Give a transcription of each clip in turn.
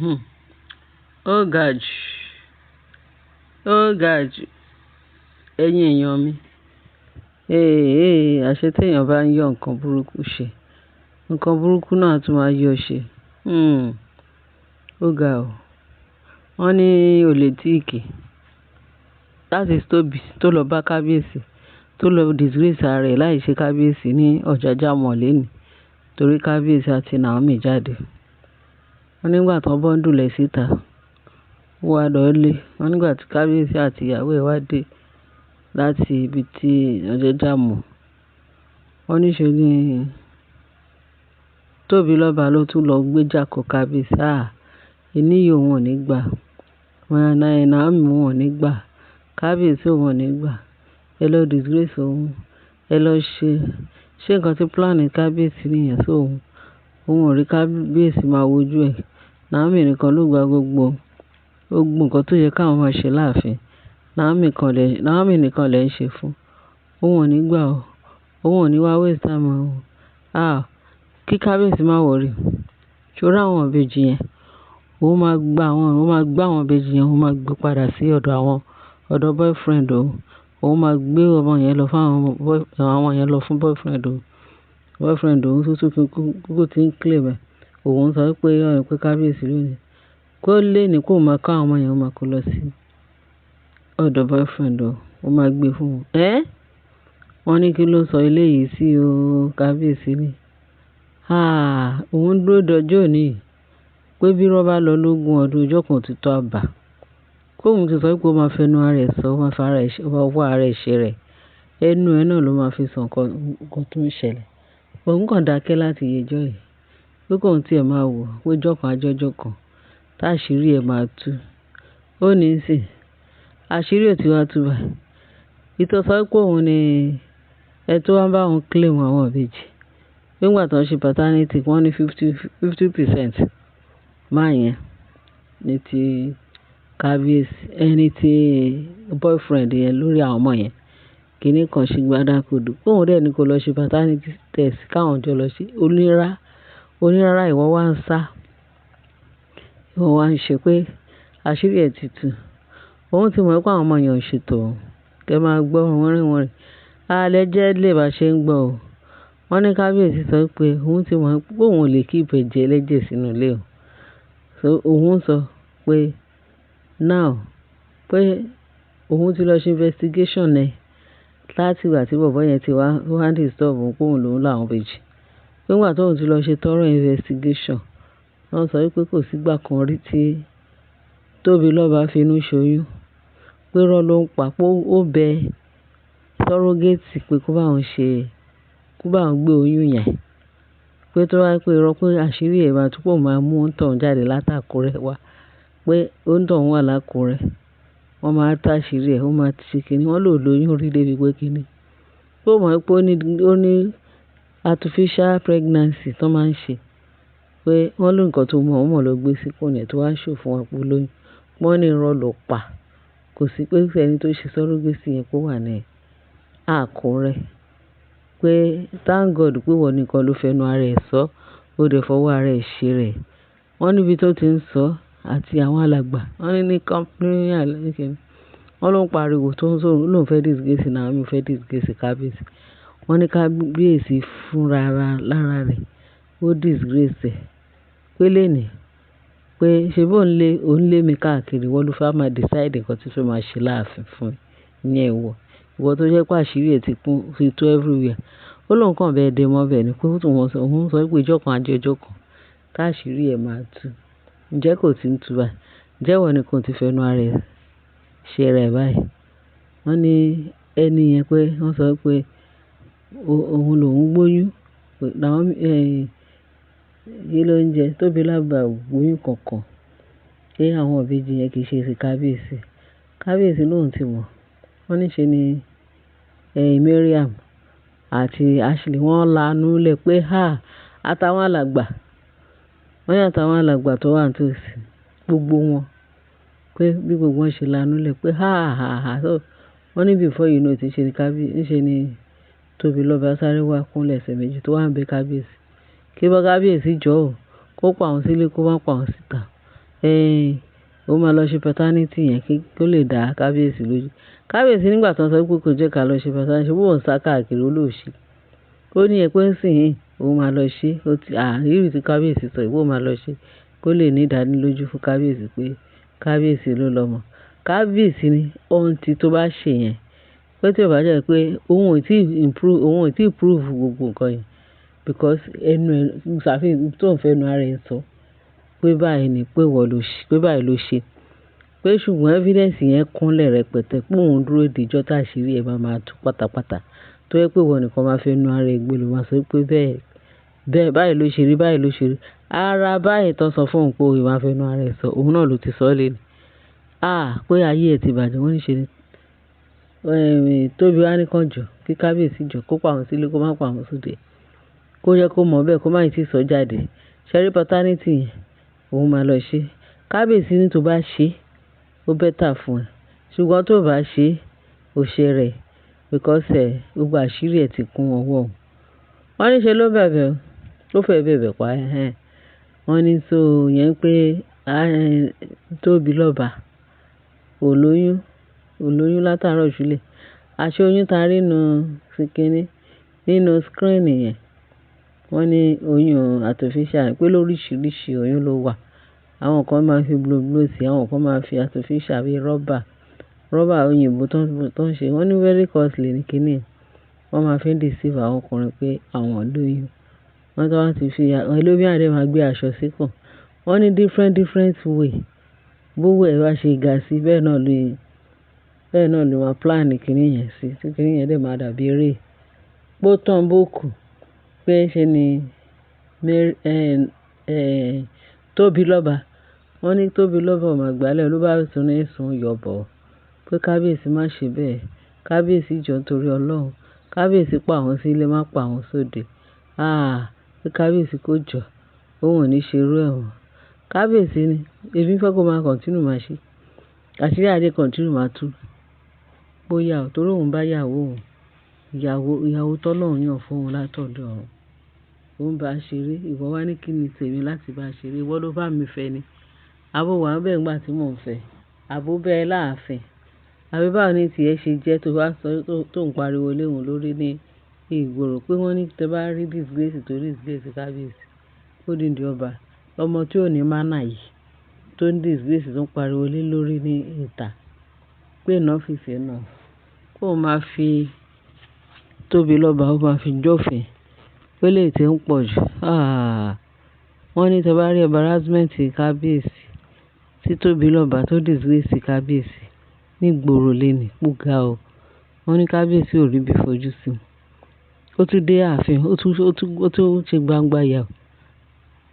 Ó ga jù, ó ga jù, ẹ̀yin èèyàn mi. Ee, àṣé tí èèyàn bá ń yọ nǹkan burúkú ṣe, nǹkan burúkú náà tún máa yọ ṣe. Hmm, ó ga o. Wọ́n ní olè tíìkì. That is Tobi tó lọ bá kábíyèsí, tó lọ disgrace ara rẹ̀ láìṣe kábíyèsí ní Ọ̀jájá mall lẹ́ni torí kábíyèsí àti Naomi jáde. Wọ́n nígbà tó bundle ẹ̀ síta, ó wá lọlé. Wọ́n nígbà tí kábíyèsí àti ìyàwó ẹ̀ wá dé láti ibi tí Ọ̀jájá mall. Wọ́n ní ṣe ni Tóbi lọ́ba ló tún lọ gbéjà kọ kábíyèsí. À, ení yìí òun ò ní gbà. Naomi òun ò ní gbà. Kábíyèsí òun ò ní gbà. Ẹ lọ disgrace òun. Ẹ lọ ṣe, ṣé nǹkan tí plan kábíyèsí nìyẹn sí òun. Òun ò rí kábíyèsí máa wojú ẹ̀. Naomi nìkan ló gba gbogbo, gbogbo nǹkan tó yẹ káwọn máa ṣe láàfin. Naomi nìkan lè ń ṣe fún. Òun ò ní gbà o. Òun ò ní wá waste time òun. À, kí kábíyèsí má worry. Ṣé o rí àwọn ìbejì yẹn? Òun máa gba àwọn, òun máa gbá àwọn ìbejì yẹn, òun máa gbé padà sí ọ̀dọ̀ àwọn, ọ̀dọ̀ boyfriend òun. Òun máa gbé ọmọ yẹn lọ fún àwọn boy, àwọn yẹn lọ fún boyfriend òun. Boyfriend òun tó tún fi kú tí ń claim ẹ̀. Òun sọ pé, pé kábíyèsí ló ní. Kó lé ní kó máa ká àwọn ọmọ yẹn, ó máa kó lọ sí ọ̀dọ̀ boyfriend òun. Ó máa gbé fún wọn. Ẹ́! Wọ́n ní kí ló sọ eléyìí sí o, kábíyèsí ni. À, òun dúró dọjọ́ òní pé bí irọ́ bá lọ lógún ọdún, ọjọ́ kan òtítọ́ á bà. Kó òun ti sọ pé ó máa fẹnu ara ẹ̀ sọ, ó máa fi ara ẹ̀ ṣe, ó máa wá ara ẹ̀ ṣe rẹ̀. Ẹnu ẹ náà ló máa fi sọ nǹkan, nǹkan tó ń ṣẹlẹ̀. Òun kàn dákẹ́ láti iye ọjọ́ yìí. Pé kóun tí ẹ máa wò, pé ọjọ́ kan ajọ́jọ́ kan, tá àṣírí ẹ máa tú. Ó ní sí, àṣírí ò tí wá tú báyìí. Ìtọ́ sọ pé òun ni ẹni tó wá ń bá òun claim àwọn ìbejì. Nígbà tó ń ṣe paternity, wọ́n ní 50% man yẹn ní ti kábíyèsí, ẹni tí boyfriend yẹn lórí àwọn ọmọ yẹn. Kíní kan ṣe gbádàkodo. Kóun dẹ̀ ní kó lọ ṣe paternity test káwọn jọ lọ ṣe. Onírá, onírárá ìwọ wá ń sá. Ìwọ wá ń ṣe pé àṣírí ẹ ti tú. Òun ti mọ̀ pé àwọn ọmọ yẹn ò ṣe tòun. Kẹ máa gbọ́ wọ́nrinwọ́nrin. Alẹ́ jẹ́ lè bá ṣe ń gbọ́ o. Wọ́n ní kábíyèsí sọ pé òun ti mọ̀ pé òun ò lè keep ẹ̀jẹ̀ ẹlẹ́jẹ̀ sínú ilé o. So òun sọ pé now pé òun ti lọ ṣe investigation ẹ láti ìgbà tí bọ̀bọ́ yẹn ti wá, wá disturb òun pé òun lòún láwọn ìbejì. Pé nígbà tó òun ti lọ ṣe thorough investigation, wọ́n sọ wípé kò sí ìgbà kan rí tí Tóbi lọ́ba fi inú ṣoyún. Pé irọ́ ló ń pa, pé ó bẹ surrogate pé kó bá òun ṣe, kó bá òun gbé oyún yẹn. Pé tó bá pé irọ́ pé àṣírí ẹ̀ máa tú pé òun máa mú òǹtọ̀ún jáde láti Àkúrẹ́ wá. Pé òǹtọ̀ún wà lákùrẹ́. Wọ́n máa tú àṣírí ẹ̀, ó máa ṣe kíni. Wọ́n lò lóyún rí débi pé kíni. Pé ó mọ̀ pé ó ní artificial pregnancy tó máa ń ṣe. Pé wọ́n ló nǹkan tó mọ̀, ó mọ̀ lọ gbé síkùn ẹ̀ tó wá show fún wọn pé ó lóyún. Wọ́n ní irọ́ ló pa. Kò sí pé ẹni tó ṣe surrogacy yẹn kó wà ní Àkúrẹ́. Pé thank God pé ìwọ nìkan ló fẹnu ara ẹ sọ, ó dẹ̀ fọwọ́ ara ẹ ṣe rẹ̀. Wọ́n níbi tó ti ń sọ àti àwọn alàgbà. Wọ́n ní company kíni. Wọ́n ló ń pariwo tó ń sọ, ó lóun fẹ́ disgrace Naomi, fẹ́ disgrace kábíyèsí. Wọ́n ní kábíyèsí fúnra lára rẹ̀, ó disgrace ẹ̀. Pé lónìí, pé ṣé bó ń lé, ó ń lé mi káàkiri, ìwọ ló fẹ́ máa decide nǹkan tí fẹ́ máa ṣe láàfin fún ìyẹn ìwọ. Ìwọ tó jẹ́ pé àṣírí ẹ ti kún, ti tú everywhere. Ó lóun kàn bẹ́ẹ̀ dé mọ́ bẹ́ẹ̀ ni pé ó tún wọ́n sọ, òun sọ pé ọjọ́ kan ajọ́jọ́ kan tá àṣírí ẹ máa tú. Ǹjẹ́ kò tí ń tú báyìí? Ǹjẹ́ ìwọ nìkan tí fẹnu ara ẹ ṣe rẹ̀ báyìí? Wọ́n ní ẹni yẹn pé wọ́n sọ pé òun lòún gbóyún. Naomi, kí ló ń jẹ? Tóbi lọ́ba ò gbóyún kankan. Pé àwọn ìbejì yẹn kì í ṣe ti kábíyèsí. Kábíyèsí lóun ti mọ̀. Wọ́n ní ṣe ni, Mariam àti Ashley wọ́n lanú lẹ̀ pé "hà! Àtàwọn alàgbà." Wọ́n ní àtàwọn alàgbà tó wà nítòsí gbogbo wọn. Pé bí gbogbo wọn ṣe lanú lẹ̀ pé "hà hà hà." So wọ́n ní before you know it, ṣe ni kábíyèsí, ṣe ni Tóbi lọ́ba sáré wá kúnlẹ̀ ẹsẹ̀ méjì tó wà ń bẹ kábíyèsí. Kí bá kábíyèsí jọ̀ ọ́, kó pa òun sílé, kó má pa òun síta. Ẹ́, ó máa lọ ṣe paternity yẹn kí ó lè dá kábíyèsí lójú. Kábíyèsí nígbà tí wọ́n sọ pé kò jẹ́ ká lọ ṣe paternity, ṣé òun ń sá káàkiri ó lò ṣe. Ó ní ẹ pé ń sìn ín, òun máa lọ ṣe. Ó ti, à, ìrírí tí kábíyèsí sọ, ìwọ máa lọ ṣe kó lè ní ìdánilójú fún kábíyèsí pé kábíyèsí ló lọmọ. Kábíyèsí ní ohun tí tó bá ṣe yẹn, pé tí ó bá jẹ́ pé òun ò tí improve, òun ò tí prove gbogbo nǹkan yẹn because ẹnu ẹ, ṣàfihàn tó ń fẹ́ nu ara ẹ sọ pé báyìí ni, pé ìwọ ló ṣe, pé báyìí ló ṣe. Pé ṣùgbọ́n evidence yẹn kúnlẹ̀ rẹpẹtẹ pé òun dúró dè ijọ́ táṣírí ẹ bá máa tú pátápátá. Tó jẹ́ pé ìwọ nìkan máa fẹ́ nu ara ẹ gbé ló máa sọ pé bẹ́ẹ̀, bẹ́ẹ̀ báyìí ló ṣe rí, báyìí ló ṣe rí. Ara báyìí tó ń sọ fún òun pé òun máa fẹ́ nu ara ẹ sọ, òun náà ló ti sọ lé ní. Ah! Pé ayé ẹ ti bàjẹ́, wọ́n ní ṣe ni. Ẹ̀, Tóbi wá ní kàn jọ, kí kábíyèsí jọ kó pa òun sílé kó má pa òun sóde. Kó jẹ́ kó mọ̀ bẹ́ẹ̀ kó má ì tí sọ jáde. Ṣé rí paternity yẹn, òun máa lọ ṣe. Kábíyèsí ní tó bá ṣe, ó better fún ẹ. Ṣùgbọ́n tó bá ṣe, ó ṣe rẹ̀ because ẹ, gbogbo àṣírí ẹ ti kún ọwọ́ òun. Wọ́n ní ṣe ló bẹ̀bẹ̀ o. Ó fẹ́ bẹ̀bẹ̀ pa ẹ́. Wọ́n ní so yẹn pé, Tóbi lọ́ba ò lóyún, ò lóyún látàárọ̀ ṣúlẹ̀. Aṣọ oyún ta rí nínú kíní, nínú screen yẹn. Wọ́n ní oyún artificial, pé lóríṣiríṣi oyún ló wà. Àwọn kan máa ń fi blow blow sí, àwọn kan máa ń fi artificial bíi rọ́bà, rọ́bà òyìnbó tó ń ṣe. Wọ́n ní very costly ní kíní. Wọ́n máa ń fi deceive àwọn ọkùnrin pé àwọn lóyún. Wọ́n tó bá ti fi, ẹlòmíràn dẹ̀ máa gbé aṣọ síkùn. Wọ́n ní different, different way. Bówó ẹ bá ṣe ga sí, bẹ́ẹ̀ náà ló máa plan kíní yẹn sí. Tí kíní yẹn dẹ̀ máa dàbí eré. Bó tán bó kù. Pé ṣe ni Mary, Tóbi lọ́ba. Wọ́n ní Tóbi lọ́ba ò máa gbálẹ̀ ló bá tún ní sùn yọ̀bọ̀. Pé kábíyèsí má ṣe bẹ́ẹ̀. Kábíyèsí jọ nítorí Ọlọ́run. Kábíyèsí pa àwọn sílé, má pa àwọn sóde. Ah! Pé kábíyèsí kó jọ. Òun ò ní ṣe irú ẹ̀ mọ́. Kábíyèsí ní, èmi fẹ́ kó máa continue máa ṣe. Àṣírí adé continue máa tú. Bóyá o, torí òun bá ìyàwó òun, ìyàwó, ìyàwó t'Ọlọ́run yàn fún òun látọ̀dọ̀ ọ̀run. Òun bá ṣeré, ìwọ wá ní kí ni tèmi láti bá ṣeré. Ìwọ ló bá mi fẹ́ ni. Àbó wà níbẹ̀ nígbà tí mò ń fẹ́. Àbó bẹ́ẹ̀ láàfin. Àbí báwo ni tí ẹ ṣe jẹ́ tó bá sọ, tó ń pariwo lé òun lórí ní ìgboro pé wọ́n ní tí ẹ bá rí disgrace tó disgrace kábíyèsí, ó dídi ọba. Ọmọ tí ò ní manner yìí tó ń disgrace tó ń pariwo lé lórí ní ìta. Pé enough is enough. Kó máa fi Tóbi lọ́ba, ó máa fi jófin. Pé eléyìí tí ń pọ̀ jù. Ah! Wọ́n ní tí ẹ bá rí embarrassment kábíyèsí, tí Tóbi lọ́ba tó disgrace kábíyèsí ní ìgboro léni, ó ga o. Wọ́n ní kábíyèsí ò rí bí fojú sí. Ó tún dé ààfin, ó tún ṣe gbangba yàwó.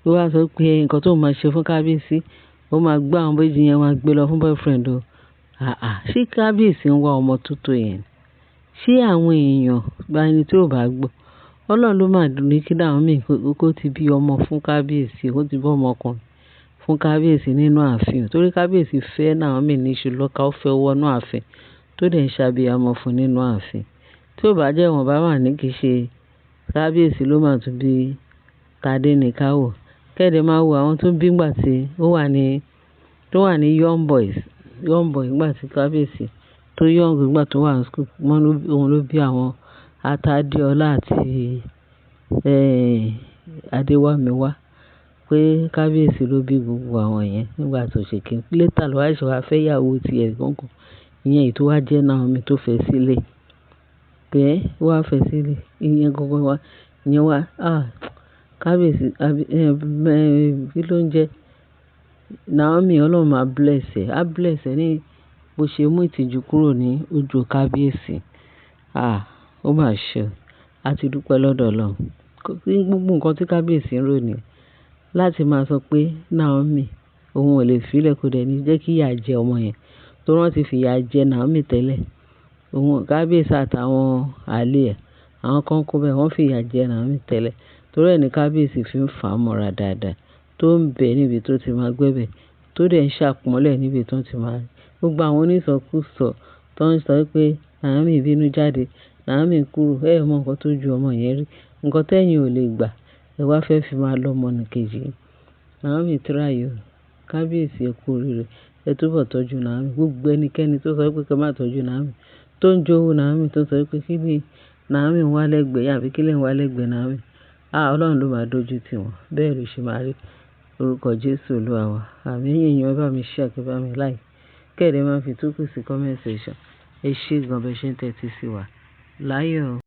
Ó wá sọ pé nǹkan tó máa ṣe fún kábíyèsí, ó máa gbé àwọn méjì yẹn, máa gbé lọ fún boyfriend o. Àà, ṣé kábíyèsí ń wá ọmọ tó tó yẹn? Ṣé àwọn èèyàn gba ẹni tí ò bá gbọ́? Ọlọ́run ló máa ní kí Naomi kó ti bí ọmọ fún kábíyèsí, kó ti bí ọmọkùnrin fún kábíyèsí nínú ààfin. Torí kábíyèsí fẹ́ Naomi ní ìṣúlọ́ká, ó fẹ́ wọ inú ààfin tó dẹ̀ ń ṣàbíamọ fún nínú ààfin. Tí ó bá jẹ́ wọ́n bá wà ní kì í ṣe kábíyèsí ló máa tún bí Tádéníkáwò. Kẹ́dẹ̀ máa wo àwọn tó bí nígbà tí ó wà ní, tó wà ní young boys, young boy nígbà tí kábíyèsí tó young nígbà tó wà ní school. Wọ́n ló, òun ló bí àwọn Atádéọlá àti, Adéwámiwá. Pé kábíyèsí ló bí gbogbo àwọn yẹn nígbà tó ṣe kíni. Later ló wá ṣe wá fẹ́ ìyàwó ti ẹ̀ gangan. Ìyẹn èyí tó wá jẹ́ Naomi tó fẹ́ sílé. Pé ó wá fẹ́ sílé. Ìyẹn gangan wá, ìyẹn wá, ah! Kábíyèsí, àbí, kí ló ń jẹ́? Naomi, Ọlọ́run máa bless ẹ. Á bless ẹ ní bó ṣe mú ìtìjú kúrò ní ojú kábíyèsí. Ah! Ó máa ṣe o. A ti dúpẹ́ lọ́dọ̀ Ọlọ́run. Gbogbo nǹkan tí kábíyèsí ń rò ní láti máa sọ pé Naomi òun ò lè fi í lẹ̀ kó dẹ̀ ní jẹ́ kí ìyà jẹ ọmọ yẹn. Torí wọ́n ti fi ìyà jẹ Naomi tẹ́lẹ̀. Òun kábíyèsí àtàwọn àlè ẹ̀, àwọn kan kó bẹ́ẹ̀, wọ́n fi ìyà jẹ Naomi tẹ́lẹ̀. Torí ẹ ní kábíyèsí fi ń fà mọ́ra dáadáa, tó ń bẹ níbi tó ti máa gbẹ́bẹ̀, tó dẹ̀ ń ṣàpọ́nlẹ̀ níbi tó ti máa rí. Gbogbo àwọn onísọkúsọ tó ń sọ pé Naomi bínú jáde, Naomi kúrò, ẹ mọ nǹkan tó ju ọmọ yẹn rí. Nǹkan tẹ́yìn ò lè gbà, ẹ wá fẹ́ fi máa lọ ọmọ nìkejì. Naomi try o. Kábíyèsí, ẹ kú oríire. Ẹ túbọ̀ tọ́jú Naomi. Gbogbo ẹnikẹ́ni tó sọ wípé kí ẹ má tọ́jú Naomi, tó ń jowú Naomi, tó ń sọ wípé kí ni Naomi ń wá lẹ́gbẹ̀ẹ́ àbí kí lẹ̀ ń wá lẹ́gbẹ̀ẹ́ Naomi. Ah, Ọlọ́run ló máa dojú tì wọ́n. Bẹ́ẹ̀ ló ṣe máa rí. Orúkọ Jésù Olúwa wa. Àmín. Ẹ̀yin èèyàn, ẹ bá mi share, kí ẹ bá mi like. Kẹ́ ẹ dẹ̀ máa fi tókù sí comment section. Ẹ ṣé gan bẹ́ẹ̀ ṣe ń tẹ́tí sí wa. Láyọ̀.